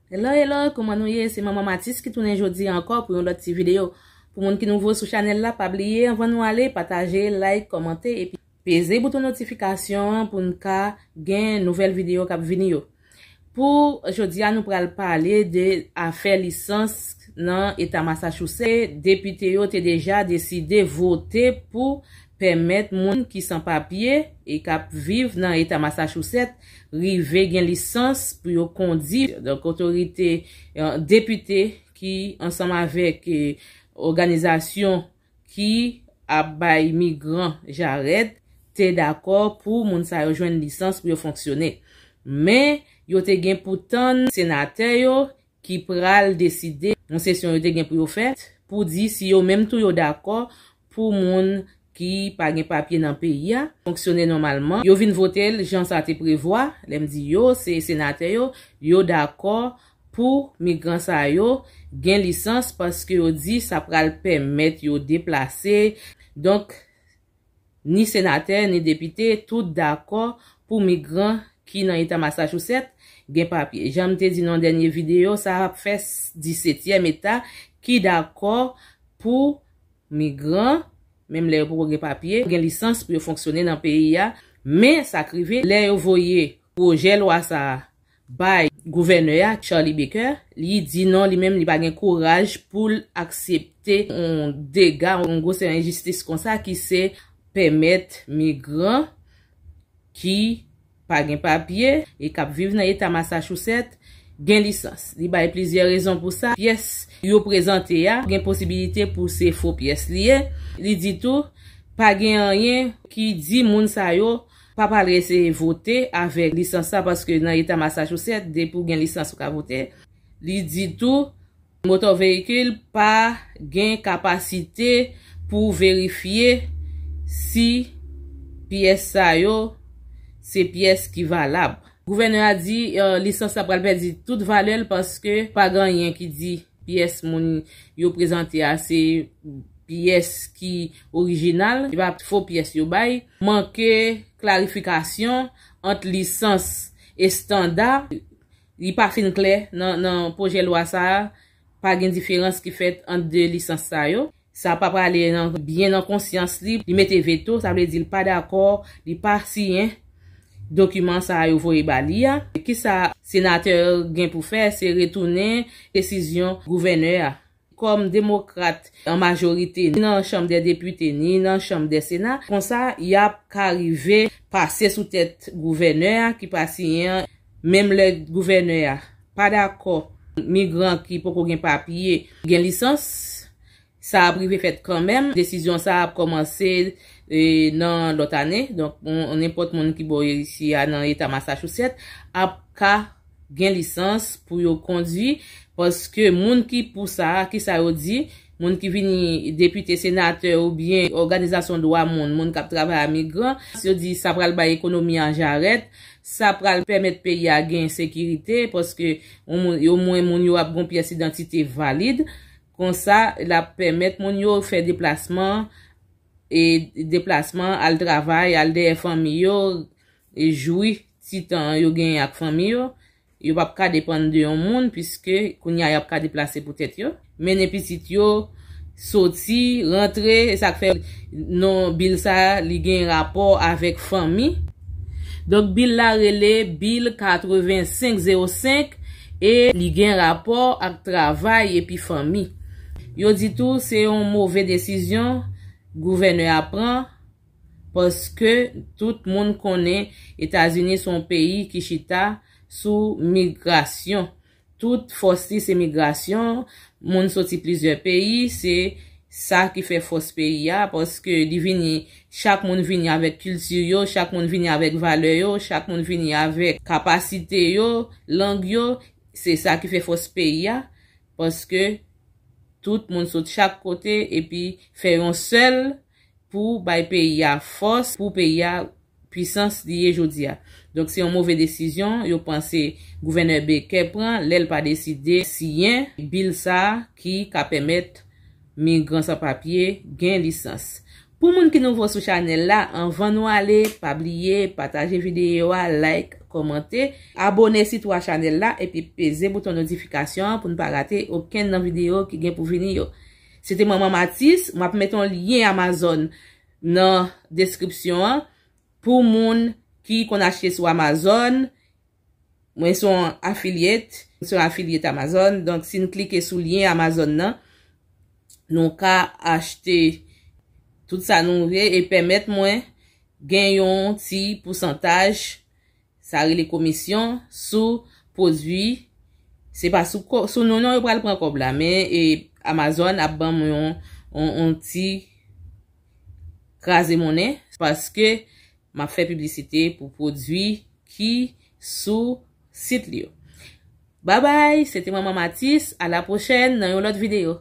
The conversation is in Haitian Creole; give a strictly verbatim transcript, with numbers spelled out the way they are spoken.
Hello, hello, kòman nou ye? Se Manman Matis ki tounen jodi a ankò pou yon lòt ti videyo. Pou moun ki nouvo sou chanèl la, pa bliye, anvan nou ale, pataje, like, kòmante, epi peze bouton notifikasyon an pou n ka gen nouvèl videyo k ap vini yo. Pou jodi a, nou pral pale de afè lisans nan eta Massachusetts. Depite yo te deja deside vote pou pèmèt moun ki san papye e k ap viv nan eta Massachusetts rive gen lisans pou yo kondi. Donk, otorite, eh, depite ki ansanm avèk, eh, òganizasyon ki ap bay migran jarèt te dakò pou moun sa yo jwenn lisans pou yo fonksyone. Men, yo te gen pou tann senatè yo ki pral deside yon sesyon yo te gen pou yo fè pou di si yo menm tou yo dakò pou moun ki pa gen papye nan peyi a fonksyone nòmalman. Yo vin vote l jan sa te prevwa. Lè m di yo, se senatè yo, yo dakò pou migran sa yo gen lisans paske yo di sa pral pèmèt yo deplase. Donk, ni senatè, ni depite, tout dakò pou migran ki nan eta Massachusetts gen papye. Jan m te di nan dènye videyo, sa ap fè s-, disetyèm eta ki dakò pou migran, menm lè yo poko gen papye, gen lisans pou yo fonksyone nan peyi a. Men sa k rive, lè yo voye pwojè lwa sa a bay gouvènè a, Charlie Baker, li di non, li menm li pa gen kouraj pou l aksepte yon dega, yon gwosè enjistis konsa ki se pèmèt migran ki pa gen papye e k ap viv nan eta Massachusetts gen lisans. Li bay plizyè rezon pou sa. Pyès yo prezante a gen posibilite pou se fo pyès li ye. Li di tou, pa gen anyen ki di moun sa yo pa pral eseye vote avèk lisans sa, paske nan eta Massachusetts, depi w gen lisans, ou ka vote. Li di tou, motò veyikil pa gen kapasite pou verifye si pyès sa yo se pyès ki valab. Gouvènè a di, eh, lisans la pral pèdi tout valè l paske pa gen anyen ki di pyès moun yo prezante a se pyès ki orijinal, se pa fo pyès yo bay. Manke klarifikasyon ant lisans estanda, li pa fin klè nan, nan pwojè lwa sa a, pa gen diferans ki fèt ant de lisans sa yo. Sa pa prale nan, byen nan konsyans li, li mete veto, sa vle di l pa dakò, li pa siyen dokiman sa yo voye ba li a. Kisa senatè gen pou fè? Se retounen desizyon gouvènè a. Kòm demokrat an majorite, ni nan chanm dè depite, ni nan chanm dè sena, konsa, y ap ka rive pase sou tèt gouvènè a ki pa siyen an, menm lè gouvènè a pa dakò migran ki poko gen papye gen lisans, sa ap rive fèt kanmenm. Desizyon sa ap kòmanse, e, nan lòt ane. Donk, on, on nenpòt moun ki bò isi a nan eta Massachusetts ap ka gen lisans pou yo kondwi, paske moun ki pou sa, kisa yo di, moun ki vini depite, senatè oubyen òganizasyon dwa moun, moun k ap travay a migran, yo di sa pral bay ekonomi a jarèt, sa pral pèmèt peyi a gen sekirite, paske yon moun, omwen moun yo ap gon pyès idantite valid, konsa, l ap pèmèt moun yo fè deplasman, e deplasman, al travay, al dèyè fanmi yo, e jwi ti tan yo genyen ak fanmi yo. Yo p ap ka depann de yon moun, piske kounye a y ap ka deplase pou tèt yo. Mennen pitit yo, soti, rantre, e sa k fè non bil sa a, li gen rapò avèk fanmi. Donk, bil la rele bil katrevensenk zewo senk e li gen rapò ak travay epi fanmi. Yo di tou se yon move desizyon gouvènè a pran, paske tout moun konnen Etazini se yon peyi ki chita sou migrasyon. Tout fòs li se migrasyon, moun soti plizyè peyi, se sa ki fè fòs peyi a, paske li vini, chak moun vini avèk kilti yo, chak moun vini avèk valè yo, chak moun vini avèk kapasite yo, lang yo, se sa ki fè fòs peyi a, paske tout moun sot chak kote epi fè yon sèl pou bay peyi a fòs, pou peyi a pwisans li ye jodi a. Donk, se yon move desizyon, yo panse gouvènè Baker pran lè l pa deside siyen bil sa a ki ka pèmèt migran san papye gen lisans. Pou moun ki nouvo sou chanèl la, anvan nou ale, pa bliye pataje videyo a, like, kòmante, abone sitou a chanèl la, epi peze bouton notifikasyon an pou n pa rate okenn nan videyo ki gen pou vini yo. Se te Manman Matis, m ap met yon lyen Amazon nan deskripsyon an pou moun ki konn achte sou Amazon. Mwen se yon affiliate, mwen se yon affiliate Amazon. Donk, si n klike sou lyen Amazon nan, nou ka achte tout sa nou vle e pèmèt mwen gen yon ti pousantaj, sa rele komisyon, sou pwodui. Se pa sou, sou nou non yo pral pran kòb la, men e, Amazon ap ban mwen yon, yon, yon ti kraze monnen paske m ap fè piblisite pou pwodui ki sou sit li yo. Babay, se te Manman Matis, a la pwochèn nan yon lòt videyo.